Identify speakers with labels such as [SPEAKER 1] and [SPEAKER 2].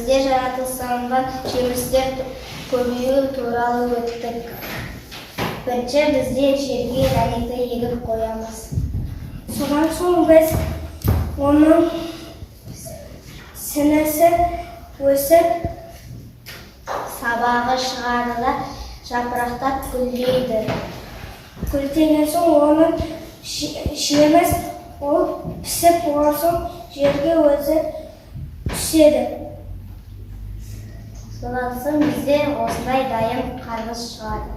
[SPEAKER 1] Бізде жаратылыстанған жемістер көбеюі туралы өттік. Бірінші бізде жерге дәнекті егіп қоямыз.
[SPEAKER 2] Содан соң біз оның сіңісі өсіп,
[SPEAKER 1] сабағы шығады да, жапырақтап гүлдейді.
[SPEAKER 2] Гүлдеген соң оның жеміс ол пісіп болған соң жерге өзі түседі.
[SPEAKER 1] Содан соң бізде осындай дайын қарбыз шығады.